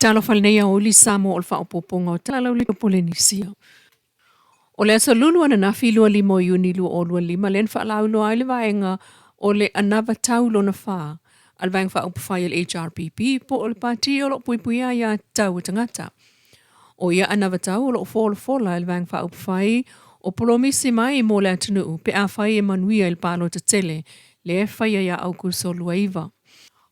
Talofa i lenei aoauli Samoa o le faaopoopoga o Tala Laulelei o Polenisia. O le aso Lulu ananafi 25 o Iuni 2025 lea na faalauiloa ai le vaega o le Anavatau Lona Fa a le Vaega Faaupufai a le HRPP po o le Pati o lo o puipuia aia tatau a tagata. O ia anavatau o lo o folafola e le Vaega Faaupufai o polomisi mai mo le atunuu pe afai e manuia i le palota tele lea e faia ia Aokuso 29.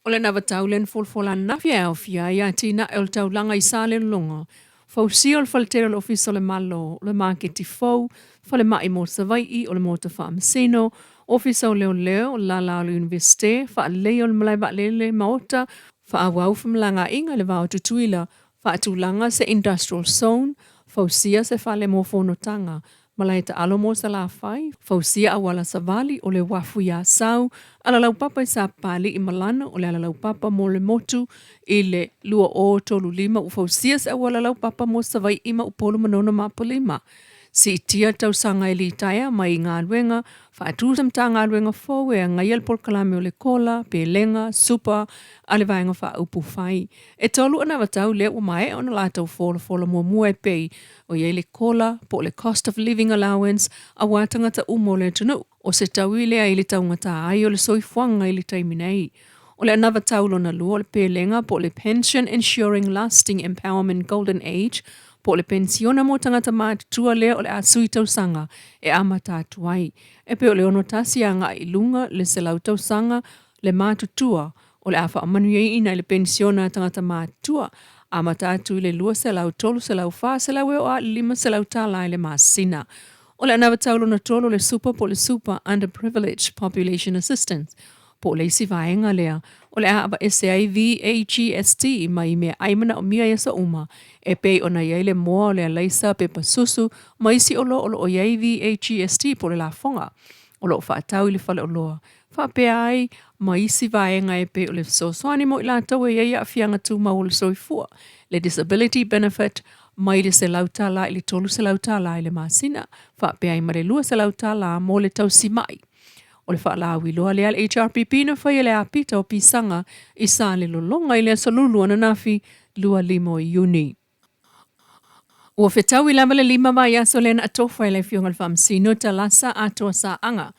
O le anavatau lea na folafola ananafi e aofia ai atinae o le taulaga i Salelologa, fausia o le faletele o le Ofisa o le Malo, o le maketi fou, falemai mo Savaii, o le Maota Faamasino, Ofisa o Leoleo, o le lala o le Iunivesite, faaleleia o le malae vaalele, maota, faaauau femalagaaiga i le va o Tutuila, faatulaga se industrial zone, fausia se fale mo fonotaga, malae taalo mo Salafai, fausia auala savali o le uafu i Asau, alalaupapa i Sapapalii ma Lano, o le alalaupapa mo le motu i le 2035 ua fausia se auala laupapa mo Savaii ma Upolu Manono ma Apolima. Siitia le tausaga e litaea mai i galuega, faatu se Matagaluega fou e agaia le polokalame o le kola, pelega, supa a le Vaega Faaupufai. E tolu anavatau lea ua maea ona latou folafola muamua e pei o i ai le kola po o le Cost of Living Allowance aua tagata uma o le atunuu. O se taui lea i le taugata ai o le soifuaga i le taimi nei. O le anavatau lona lua o le pelega po o le Pension Ensuring Lasting Empowerment Golden Age po o le penisiona mo tagata matutua lea o le a sui tausaga e amata atu ai. E pei o le 61 agai i luga le 100 tausaga le matutua o le a faamanuiaina i le penisiona a tagata matutua, amata atu i le 200, 300, 400 e oo lava i le 500 tala i le masina. O le anavatau lona tolu o le super po o le Super Underprivileged Population Assistance po o le isi vaega lea o le a aveese ai VAGST mai meaai manaomia i aso uma e pei ona i ai le moa o le alaisa, pepa susu ma isi oloa o lo o i ai VAGST po o le lafoga o lo o faatau i le faleoloa faapea ai ma isi vaega e pei o le fesoasoani mo i latou e i ai aafiaga tumau o le soifua, le Disability Benefit, mai le $100 i le $300 i le masina, faapea ai ma le $200 mo le tausimai. O le faalauiloa lea a le HRPP na faia e le apita o Pisaga i Salelologa i le aso Lulu ananafi 25 o Iuni. Ua fetaui lava le lima vaiaso lea na atofa e le Afioga i le Faamasino Talasa Atoa Saaga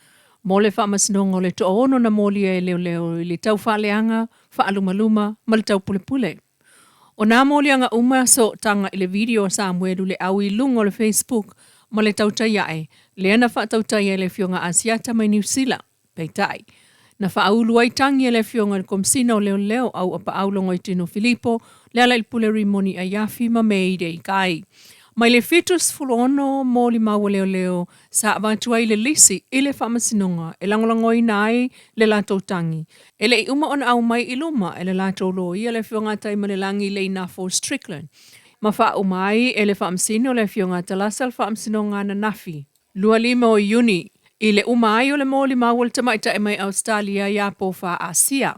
mo le faamasinoga o le toaono na molia e leoleo i le taufaaleaga, faalumaluma ma le taupulepule. O nā moliaga uma sootaga i le video a Samuelu Leau i luga o le Facebook ma le tautai ae, lea na faatautaia e le Afioga Asiata mai Niu Sila. Peitai, na faaulu ai tagi e le Afioga i le Komesina o Leoleo Auapaau Logoitino Filipo, Lealailepule Rimoni Aiafi ma Mayday Kai. Mai le 76 molimau a leoleo sa avatu ai le lisi i le faamasinoga e lagolagoina ai le latou tagi, e le i uma ona aumai i luma e le latou loia le Afioga a Taimalelagi Leinafo Strickland, ma faauma ai e le Faamasino le Afioga a Talasa le faamasinoga ananafi. 25 o Iuni, i le uma ai o le molimau o le tamaitai mai Ausetalia iā Pofā Asia.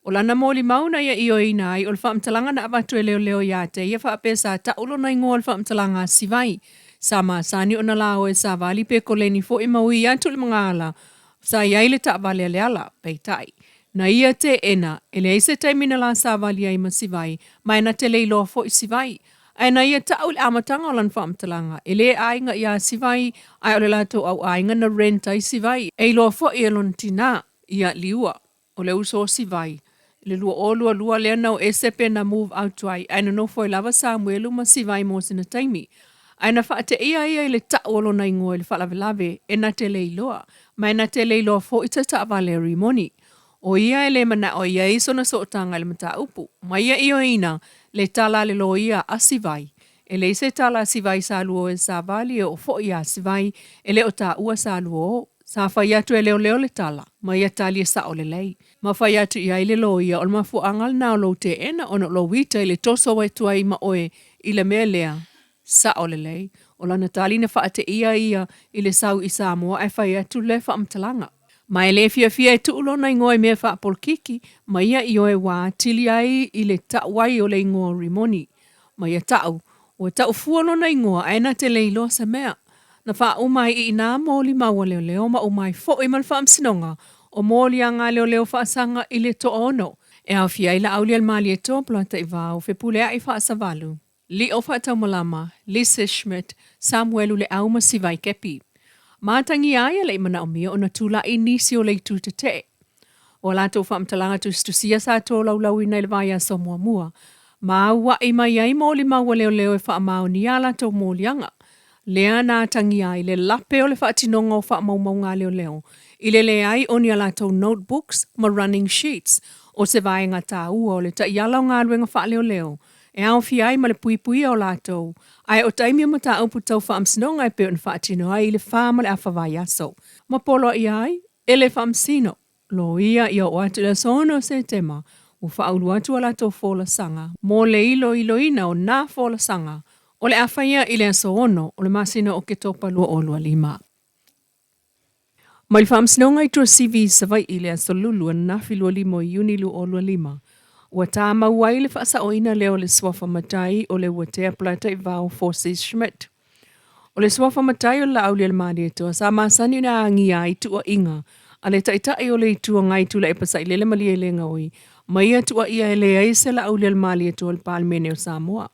O lana molimau na ia ioeina ai o le faamatalaga na avatu e leoleo iā te ia faapea sa ta'u lona igoa o le faamatalaga a Sivai. Sa masani ona laoa e savali pe koleni foi ma ui atu i le magaala sa i ai le taavale a Leala. Peitai, na ia teena, e leai se taimi na la savali ai ma Sivai, ma e na te le iloa foi Sivai. Ae na ia ta'u i le amataga o lana faamatalaga, e le aiga iā Sivai, ae o le latou au aiga na rent ai Sivai, e iloa foi e lona tinā, ia Liua. O le uso o Sivai, i le 2022 lea na o ese pe na move out ai, ae nonofo ai lava Samuelu ma Sivai mo sina taimi. Ae na faateia ia i le ta'u o lona igoa i le faalavelave, e na te le iloa, ma e na te le iloa foi se taavale a Rimoni. O ia e le mana'o e i ai sona sootaga i le mataupu. Ma ia ioeina le tala a le loia a Sivai. E leai se tala a Sivai sa lua o e savali e oo foi iā Sivai, e le o taua sa lua o. Sa fai atu e leoleo le tala, ma ia tali e sao lelei. Ma fai atu i ai le loia o le mafuaaga lena o lou teena ona o lou ita i le toso atu ai ma oe i le mea lea. Sao lelei. O lana tali na faateia ia i le sau i Samoa ae fai atu le faamatalaga. Ma e le fiafia e tuu lona igoa i mea faapolokiki, ma ia ioe ua atili ai i le tau ai o le igoa o Rimoni. Ma ia tau, ua tau fua lona igoa ae na te le iloa se mea. Na faauma ai i inā molimau a leoleo ma uma ai foi ma le faamasinoga o moliaga a leoleo faasaga i le toaono. E aofia ai Laaulialemalietoa Polataivao, Fepuleai Faasavalu, Lio Faataumalama, Lisa Schmidt, Samuelu Leau ma Sivai Kepi. Ma atagia ai e le i manaomia ona tula'i nisi o le Itu Tetee. O a latou faamatalaga tusitusia sa tolaulauina i le vaiaso muamua, ma aua'i mai ai molimau a leoleo e faamaonia a latou moliaga. Lea na atagia ai le lape o le faatinoga o faamaumauga a leoleo i le leai o ni a latou notebooks ma running sheets, o se vaega taua o le taiala o galuega faaleoleo e aofia ai ma le puipuia o latou, ae o taimi o mataupu tau faamasinoga e pei ona faatino ai i le fa ma le afa vaiaso ma poloaia ai e le faamasino loia ia oo atu i le aso 6 o Setema ua faaulu atu a latou folasaga mo le iloiloina o nā folasaga o le a faia i le aso 6 o le masina o Oketopa 2025. Mai le Faamasinoga i Tuasivi i Savaii i le aso Lulu ananafi 25 o Iuni 2025, ua tāmau ai le faasaoina lea o le suafa matai o Leuatea Polataivao Fosi Schmidt. O le suafa matai o le Laaulialemalietoa sa masani ona agia ai tuuaiga a le Taitai o le Itu Agai Tuilaepa Sailele Malielegaoi ma ia tuuaia e leai se Laaulialemalietoa i le Palemene o Samoa.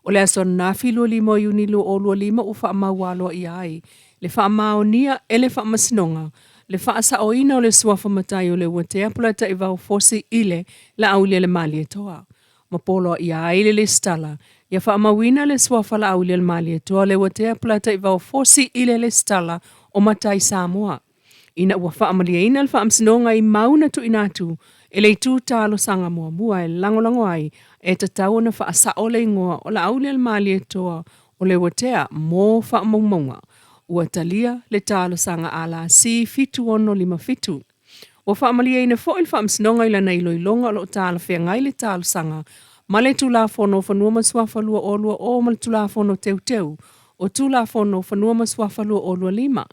O le aso ananafi 25 o Iuni 2025 ua faamau aloaia ai le faamaonia e le Faamasinoga le faasaoina o le suafa matai o Leuatea Polataivao Fosi i le Laaulialemalietoa ma poloaia ai le lesitala ia faamauina le suafa Laaulialemalietoa Leuatea Polataivao Fosi i le lesitala o Matai Samoa. Ina ua faamalieina le Faamasinoga i mau na tuuina atu e le itu talosaga muamua e lagolago ai e tatau ona faasao le igoa o Laaulialemalietoa o Leuatea mo faamaumauga, ua talia le talosaga LC 7657. Ua faamalieina foi le Faamasinoga i lana iloiloga o lo o talafeagai le talosaga ma le Tulafono o Fanua ma Suafa 2020 ma le Tulafono Teuteu o Tulafono o Fanua ma Suafa 2025.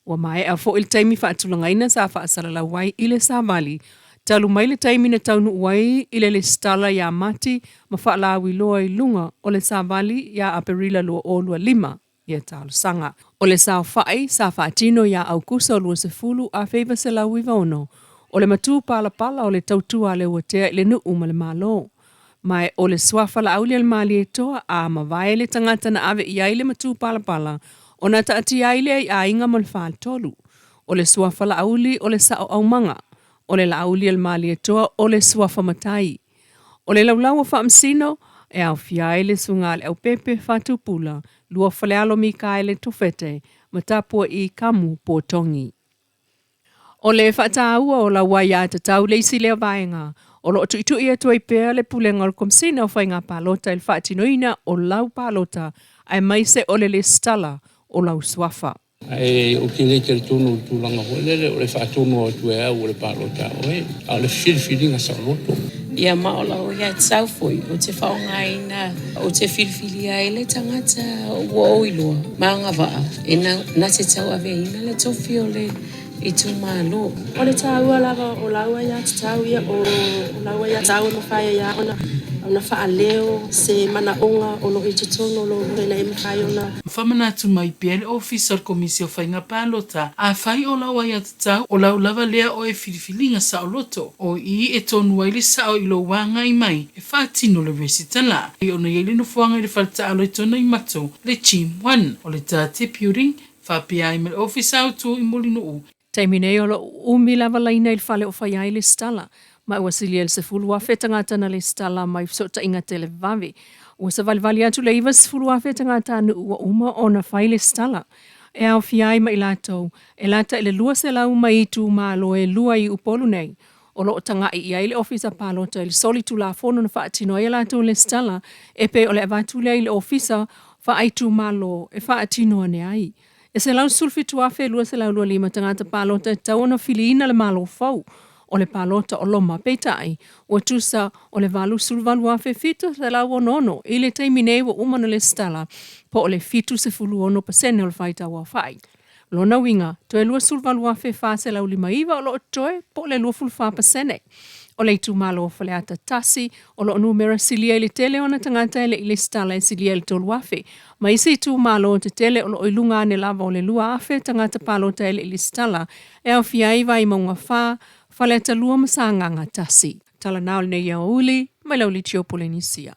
Ua maea foi le taimi faatulagaina sa faasalalau ai i le savali, talu mai le taimi na taunuu ai i le lesitala ia Mati ma faalauiloa i luga o le savali ia Aperila 2025 ia talosaga. O le saofai sa faatino ia Aukuso 20 1996, o le matupalapala o le tautua a Leuatea i le nuu ma le Malo. Ma o le suafa Laaulialemalietoa a mavae le tagata na ave i ai le matupalapala ona taatia ai lea i aiga ma le faletolu. O le suafa Laauli o le sao aumaga. O le Laaulialemalietoa o le suafa matai. O le laulau o Faamasino e aofia ai le susuga a Leaupepe Fatupula, Luafalealo Mikaele Tofete ma Tapuaii Kamu Potogi. O le faataua o lau aiatatau le isi lea vaega o lo o tuitui atu ai pea le Pulega o le Komesina o Faiga Palota i le faatinoina o lau palota aemaise o le lesitala o lau suafa. Ae ou te le talitonu i le tulaga foi lele o le faatonu atu e au o le palota a oe, a o le filifiliga saoloto. Ia ma o lau aiatatau foi ou te faaaogaina ou te filifilia ai le tagata ua ou iloa ma agavaa e na te tauaveina le tofi o le itumalo. O le taua lava o lau aiatatau ia, o lau aiatatau e mafai ai lava ona faaleo se manaoga o lo o i totonu o lou loto ina ia mafai ona. Faamanatu mai pea le Ofisa o le Komisi o Faiga Palota, afai o lau aiatatau, o lau lava lea oe filifiliga saoloto, o i e tonu ai le sao i lou agai mai e faatino le resitala. Pei ona i ai le nofoaga i le fale taalo i Tuanaimato, le Gym One o le Tate Building, faapea ai ma le Ofisa Autu i Mulinuu. Taimi nei o lo o umi lava laina i le fale o fai ai lesitala, ma ua silia i le 10,000 tagata na lesitala mai fesootaiga televave. Ua savalivali atu le 90,000 tagata nuu ua uma ona fai lesitala. E aofia ai ma i latou e lata i le 200 mai itumalo e lua i Upolu nei. O lo o tagai i ai le Ofisa Palota i le solitulafono na faatino ai a latou lesitala e pei o le avatu lea i le Ofisa Faaitumalo e faatino ane ai. E 117,225 tagata palota e tatau ona filiina le Malo fou o le palota o loma, peitai, ua tusa o le 88,766 i le taimi nei ua uma ona lesitala, po o le 76% o le faitauaofai. Lona uiga, toe 28,459 o lo o totoe, po o le 24%. O le itumalo o Faleata 1 o lo o numera silia i le tele o ona tagata e le i lesitala e silia i le 3,000, ma isi itumalo tetele o lo o i luga ane lava o le 2,000 tagata palota e le i lesitala, e aofia ai Vaimauga 4, Faleata 2 ma Sagaga 1. Tala na o lenei aoauli mai le aoauli o Polenisia.